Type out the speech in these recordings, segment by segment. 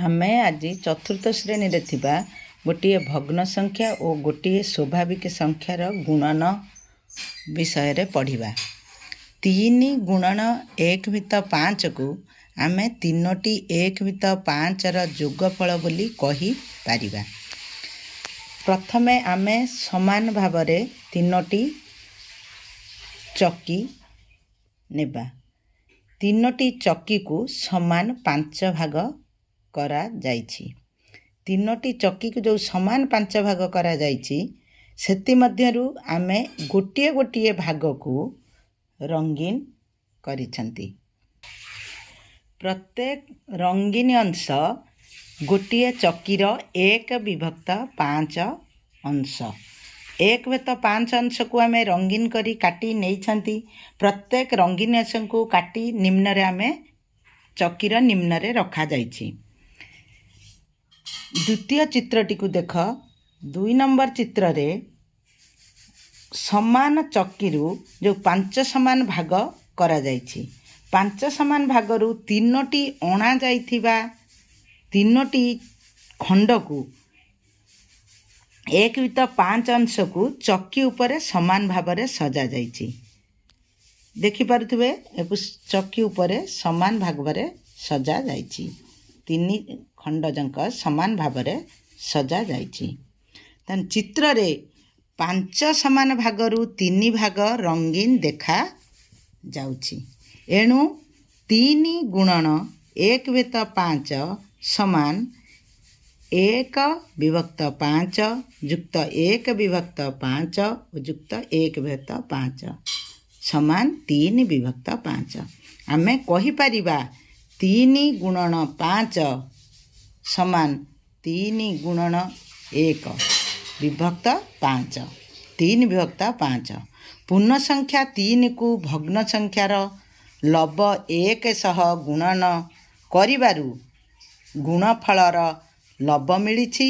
ଆମେ ଆଜି ଚତୁର୍ଥ ଶ୍ରେଣୀରେ ଥିବା ଗୋଟିଏ ଭଗ୍ନ ସଂଖ୍ୟା ଓ ଗୋଟିଏ ସ୍ୱାଭାବିକ ସଂଖ୍ୟାର ଗୁଣନ ବିଷୟରେ ପଢ଼ିବା। 3 ଗୁଣନ 1 ଭିତ 5କୁ ଆମେ ତିନୋଟି 1 ଭିତ 5ର ଯୋଗଫଳ ବୋଲି କହିପାରିବା। ପ୍ରଥମେ ଆମେ ସମାନ ଭାବରେ ତିନୋଟି ଚକି ନେବା। ତିନୋଟି ଚକିକୁ ସମାନ ପାଞ୍ଚ ଭାଗ କରାଯାଇଛି। ତିନୋଟି ଚକିକୁ ଯେଉଁ ସମାନ ପାଞ୍ଚ ଭାଗ କରାଯାଇଛି, ସେଥିମଧ୍ୟରୁ ଆମେ ଗୋଟିଏ ଗୋଟିଏ ଭାଗକୁ ରଙ୍ଗୀନ କରିଛନ୍ତି। ପ୍ରତ୍ୟେକ ରଙ୍ଗୀନ ଅଂଶ ଗୋଟିଏ ଚକିର 1 ବିଭକ୍ତ 5 ଅଂଶ। 1 ବିଭକ୍ତ 5 ଅଂଶକୁ ଆମେ ରଙ୍ଗୀନ କରି କାଟି ନେଇଛନ୍ତି। ପ୍ରତ୍ୟେକ ରଙ୍ଗୀନ ଅଂଶକୁ କାଟି ନିମ୍ନରେ ଆମେ ଚକିର ନିମ୍ନରେ ରଖାଯାଇଛି। ଦ୍ୱିତୀୟ ଚିତ୍ରଟିକୁ ଦେଖ। 2 ନମ୍ବର ଚିତ୍ରରେ ସମାନ ଚକିରୁ ଯେଉଁ ପାଞ୍ଚ ସମାନ ଭାଗ କରାଯାଇଛି, ପାଞ୍ଚ ସମାନ ଭାଗରୁ ତିନୋଟି ଅଣା ଯାଇଥିବା ତିନୋଟି ଖଣ୍ଡକୁ, 1 ବିଭକ୍ତ 5 ଅଂଶକୁ ଚକି ଉପରେ ସମାନ ଭାବରେ ସଜାଯାଇଛି। ଦେଖିପାରୁଥିବେ, ଏକୁ ଚକି ଉପରେ ସମାନ ଭାଗରେ ସଜାଯାଇଛି। ତିନି ଖଣ୍ଡ ଯାକ ସମାନ ଭାବରେ ସଜାଯାଇଛି। ତେଣୁ ଚିତ୍ରରେ ପାଞ୍ଚ ସମାନ ଭାଗରୁ ତିନି ଭାଗ ରଙ୍ଗୀନ ଦେଖା ଯାଉଛି। ଏଣୁ 3 ଗୁଣନ 1 ବିଭକ୍ତ 5 ସମାନ 1 ବିଭକ୍ତ 5 ଯୁକ୍ତ 1 ବିଭକ୍ତ 5 ଓ ଯୁକ୍ତ 1 ବିଭକ୍ତ 5 ସମାନ 3 ବିଭକ୍ତ 5। ଆମେ କହିପାରିବା, 3 ଗୁଣନ 5 ସମାନ 3 ଗୁଣନ 1 ବିଭକ୍ତ 5, 3 ବିଭକ୍ତ 5। ପୂର୍ଣ୍ଣ ସଂଖ୍ୟା 3କୁ ଭଗ୍ନ ସଂଖ୍ୟାର ଲବ 1 ସହ ଗୁଣନ କରିବାରୁ ଗୁଣଫଳର ଲବ ମିଳିଛି।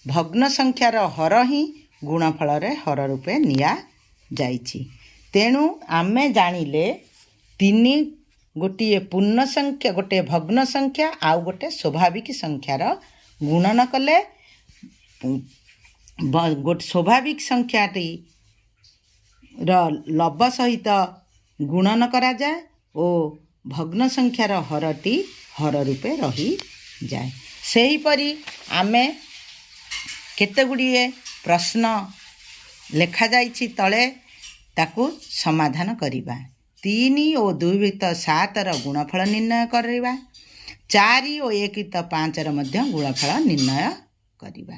ଭଗ୍ନ ସଂଖ୍ୟାର ହର ହିଁ ଗୁଣଫଳରେ ହର ରୂପେ ନିଆଯାଇଛି। ତେଣୁ ଆମେ ଜାଣିଲେ, 3 ଗୋଟିଏ ପୂର୍ଣ୍ଣ ସଂଖ୍ୟା, ଗୋଟିଏ ଭଗ୍ନ ସଂଖ୍ୟା ଆଉ ଗୋଟେ ସ୍ୱାଭାବିକ ସଂଖ୍ୟାର ଗୁଣନ କଲେ ଗୋଟେ ସ୍ୱାଭାବିକ ସଂଖ୍ୟାଟି ର ଲବ ସହିତ ଗୁଣନ କରାଯାଏ ଓ ଭଗ୍ନ ସଂଖ୍ୟାର ହରଟି ହର ରୂପେ ରହିଯାଏ। ସେହିପରି ଆମେ କେତେ ଗୁଡ଼ିଏ ପ୍ରଶ୍ନ ଲେଖାଯାଇଛି ତଳେ, ତାକୁ ସମାଧାନ କରିବା। 3 ଓ 2 ବିଭକ୍ତ 7ର ଗୁଣଫଳ ନିର୍ଣ୍ଣୟ କରିବା। 4 ଓ 1 ବିଭକ୍ତ 5ର ମଧ୍ୟ ଗୁଣଫଳ ନିର୍ଣ୍ଣୟ କରିବା।